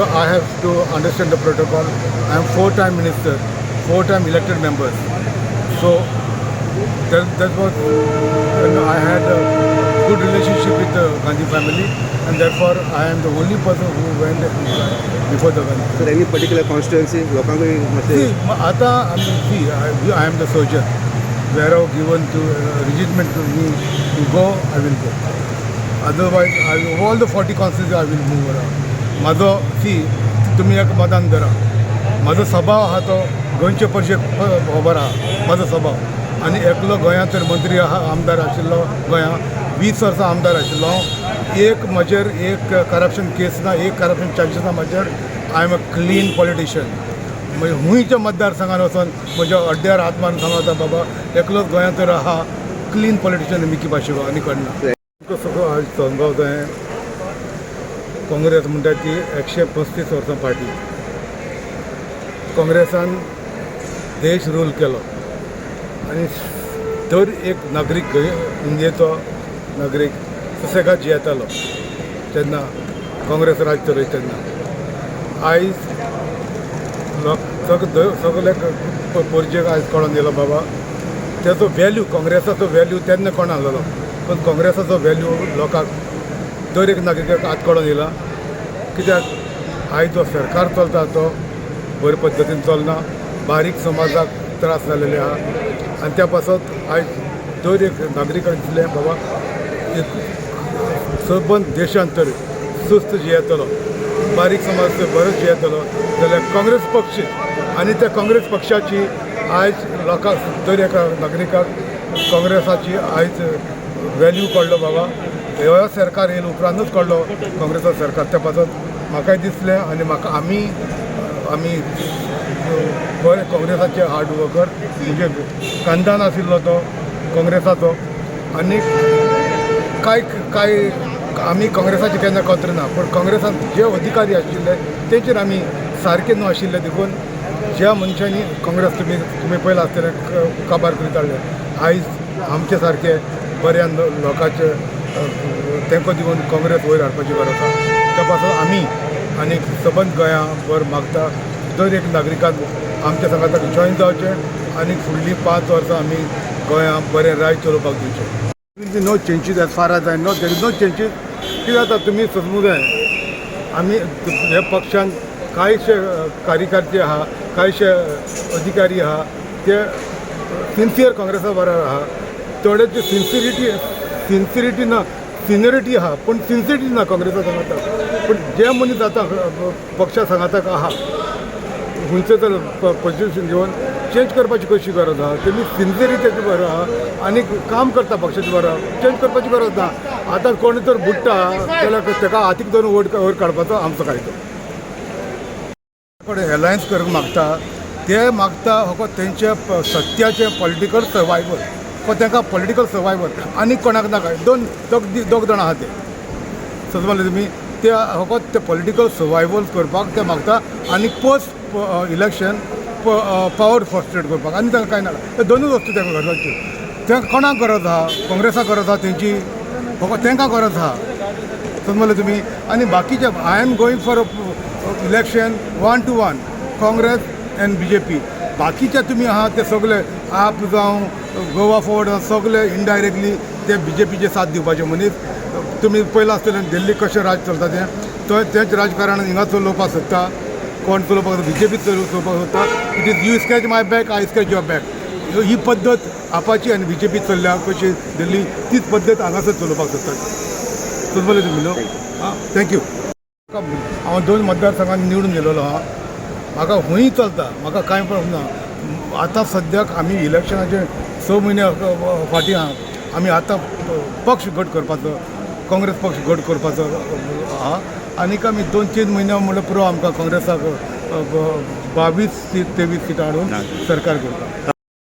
I have to understand the protocol. I am four time minister, four time elected members. So that was, I had a good relationship with the Gandhi family, and therefore I am the only person who went before the Gandhi. Sir, any particular constituency लोकांकूय मातशें? See, आता आमी, see, I am the soldier. Where have given to regiment to me to go, I will go. Otherwise, I will, all the 40 constituencies I will move around. म्हाजो, C, तुमी एक मतान धरा, म्हाजो स्वभाव आहा तो गोंयचे परशे खबर आहा म्हाजो स्वभाव. आनी एकलो गोंयांत तर मंत्री आहा, आमदार आशिल्लो गोंया, 20 वर्सां आमदार आशिल्लो हांव. एक म्हजेर एक करप्शन केस ना, एक करप्शन चार्जीस ना म्हजेर. I am a clean politician. मागीर हुंयच्या मतदारसंघान वचोन म्हज्या अड्ड्यार हात मारून सांगता, बाबा, एकलोच गोंयांत तर आहा क्लीन पॉलिटिशियन मिकी पाशेको, आनी कोण ना. सगळो आज सांगपाक जाय, काँग्रेस म्हणटा ती 135 वर्सां पार्टी. काँग्रेसान देश रूल केलो आनी दर एक नागरीक, इंडियेचो नागरीक सुसेगाद जियेतालो तेन्ना, काँग्रेस राज चलयता तेन्ना. आयज लोक सगळे परजेक आयज कळोन दिलो बाबा, तेजो व्हॅल्यू, काँग्रेसाचो व्हॅल्यू तेन्ना कोण आहलोलो, पूण काँग्रेसाचो व्हॅल्यू लोकांक, दर एक नागरिकाक आतां कळोन येयला. कित्याक आयज जो सरकार चलता तो बरे पद्दतीन चलना. बारीक समाजाक त्रास जालेले आहा आनी त्या पासत आयज दर एक नागरिकाक दिसलें, बाबा, एक सबंद देशांत तर सुस्त जियेतलो, बारीक समाज तर बरो जियेतलो जाल्यार काँग्रेस पक्ष. आनी त्या काँग्रेस पक्षाची आयज लोकांक, दर एका नागरिकाक काँग्रेसाची आयज व्हॅल्यू कळ्ळो बाबा. ह्यो सरकार येयले उपरांतूच कळ्ळो काँग्रेसाचो सरकार. त्या पासत म्हाकाय दिसलें आनी म्हाका आमी आमी बरे काँग्रेसाचे हार्ड वर्कर, म्हणजे खानदान आशिल्लो तो काँग्रेसाचो. आनी कांय कांय आमी काँग्रेसाचे केन्ना kontra ना, पूण काँग्रेसान जे अधिकारी आशिल्ले तेंचेर आमी सारके न्हू आशिल्ले. देखून ज्या मनशांनी काँग्रेस तुमी पळयलां आसतलें, काबार करीत हाडले, आयज आमचे सारके बऱ्या लोकांचे तेंको दिवन काँग्रेस वयर हाडपाची गरज आसा. त्या पासून आमी आनी सबंद गोंया भर मागता, दर एक नागरिकान आमच्या सांगाताक जॉयन जावचें आनी फुडलीं 5 वर्सां आमी गोंया बरें राज चलोवपाक दिवचें. Will be no changes. As far as I know, there is no changes. कितें जाता, तुमी समजूंक जाय, आमी ह्या पक्षान कांयशे कार्यकर्ते आहा, कांयशे अधिकारी आहा, ते सिन्सियर काँग्रेसा बरोबर आहा. थोड्याची सिन्सिरिटी, सिन्सिरिटी ना, सिनियरिटी आहा पूण सिन्सिरिटी ना काँग्रेसा सांगाता. पूण जे मनीस आतां पक्षा सांगाताक आहा, खंयचो तर पोजिशन घेवन चेंज करपाची कशी गरज आहा? तेमी सिन्सिरिटीचे बरो आहा आनी काम करता पक्षाचे बरो आहा, चेंज करपाची गरज ना. आतां कोण तर बुडटा जाल्यार ताका हातीक धरून वयर वयर काडपाचो आमचो कायदो. कडेन एलायन्स करूंक मागता, ते मागता फकत तेंचे सत्याचे पॉलिटिकल सर्वायवल. फकत तांकां पॉलिटिकल सर्वायवल, आनी कोणाक नाका. दोन दोग दोग जाणां आहा ते, समजले तुमी? ते फकत ते पॉलिटिकल सर्वायवल करपाक ते मागता आनी पोस्ट इलेक्शन पावर फ्रस्ट्रेट करपाक, आनी तांकां कांय नाका. ते दोनूच वस्तू तांकां गरजाच्यो. तांकां कोणाक गरज आहा? काँग्रेसाक गरज आहा तेंची, फकत तांकां गरज आहा, समजले तुमी? आनी बाकीचे, I am going for election one to one, Congress and BJP. बाकीचे तुमी आहा ते सगळे, आप जावं, गोवा फॉरवर्ड, सगळे इनडायरेक्टली ते बीजेपीचे साथ दिवपाचे मनीस. तुमी पयलां आसतलें दिल्लीक कशें राज चलता तें. तो तेंच राजकारण हिंगा चलोवपाक सोदता. कोण चलोवपाक? बीजेपी चलोवपाक सोदता. It is you scratch my back, I scratch your back. ही पद्दत आपाची आनी बीजेपी चल्ल्या कशी दिल्ली, तीच पद्दत हांगासर चलोवपाक सोदता. समजले तुमी न्हू? आं, thank you. हांव दोन मतदारसंघात निवडून गेलेलो आहा. म्हाका खूंय चलता, म्हाका कांय प्रॉब्लम ना. आतां सद्याक आमी इलेक्शनाचे 6 म्हयने फाटीं आहा. आमी आतां पक्ष घट करपाचो, काँग्रेस पक्ष घट करपाचो आहा. आनीक आमी 2-3 म्हयने म्हणल्यार पुरो आमकां काँग्रेसाक 22 सीट, 23 सिटां हाडून सरकार करता.